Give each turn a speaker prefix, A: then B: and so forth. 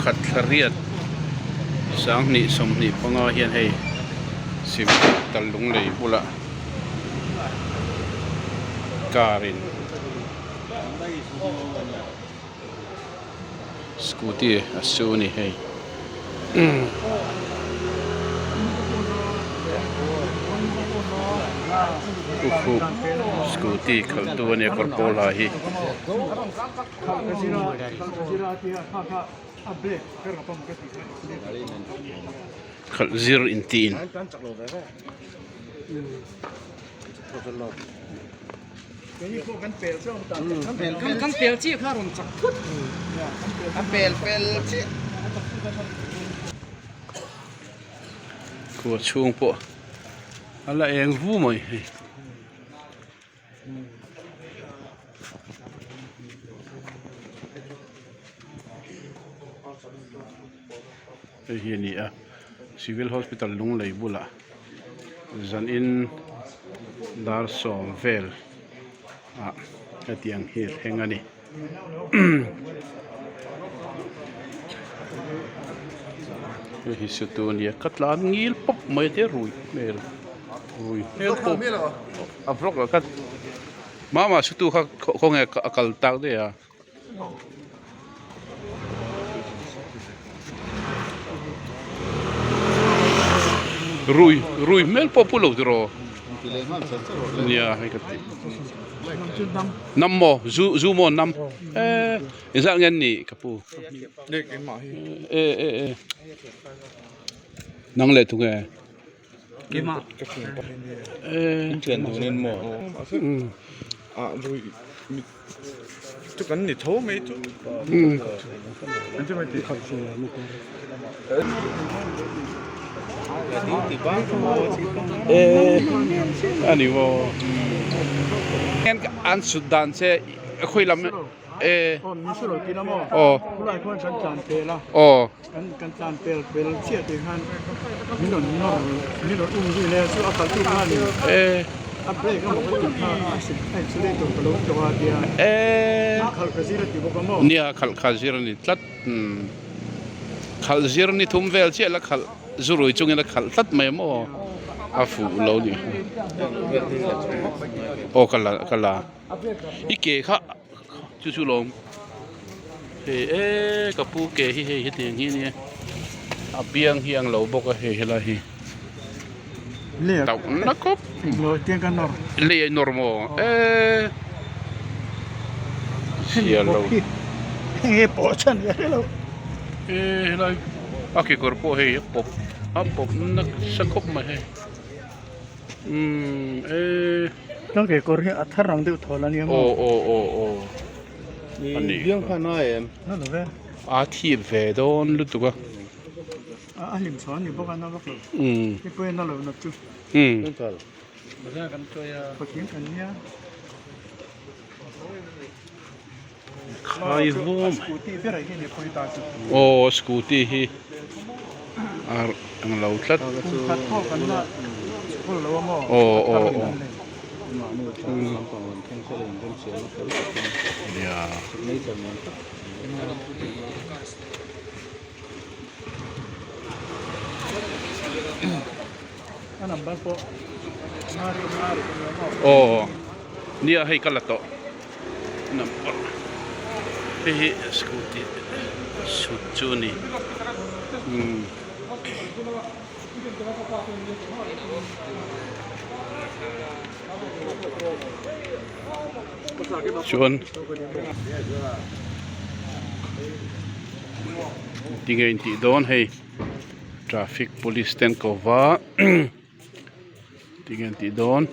A: Pakhat thla riat sanghnih 25 hian hei civil hospital lunglei bulah car in scooty a su a ni hei. Khu scooty khalh tu a nia kawr pawl ha hi. Khalh zir intih in. Khua chhung pawh a la eng vu mai hei. Hei hi a ni a civil hospital lunglei bulah zanin dar sawm vel ah hetiang hi a thleng a ni. Hei hi situ a ni a ka tlan ngil pawp mai te rui hmel rui hmel pawp a vlog ah khan mama situ kha khawnge a kal tak daih a. Rui rui hmel pawh pu lo tiraw nia hei ka ti nam maw zu zu maw nam eh engzah nge an nih ka pu e e e nang leh tunge e e ani maw an sut dan che khawi lam e aw aw e e nia khalh kha zir a ni tlat umm khalh zir ni thum vel chiah la khalh zu rui chungin a khalh tlat mai maw a fuh lo ni aw ka la ka la i ke kha chu chu lawm hei e ka pu ke hi hei hetiang hi ania a biang hi ang lo bawk a hei helai hi tauh na khawp lei a inawr maw e zia lo e helai a kekawr pawh hei a pawp a pawp nasa khawp mai hei umm e.
B: Ka kekawr hi a thar ang deuh thawl a nia maw?
A: Aw aw aw aw a ni
C: biang kha na em?
B: Na lo ve.
A: A thip ve dawn lutuk a.
B: A a hlim chhuah a ni bawk a na vak lo.
A: Umm.
B: Hei pawh hi na lo nat chu.
A: Umm.
B: Patling kan nia.
A: Khai vawm.
B: Scooty ber hi ni pawh hi ta chu.
A: Aw scooty hi a ang lo tlat.
B: Kum khat pawh kan la chhul lo a maw.
A: Aw aw aw. Nia.
B: A number pawh ngari ngari ka nia maw.
A: Aw nia hei ka la tawh. Number hei hi scooty sut chu a ni umm. Chuan tinge intih dawn hei traffic police te an ko va tinge an tih dawn.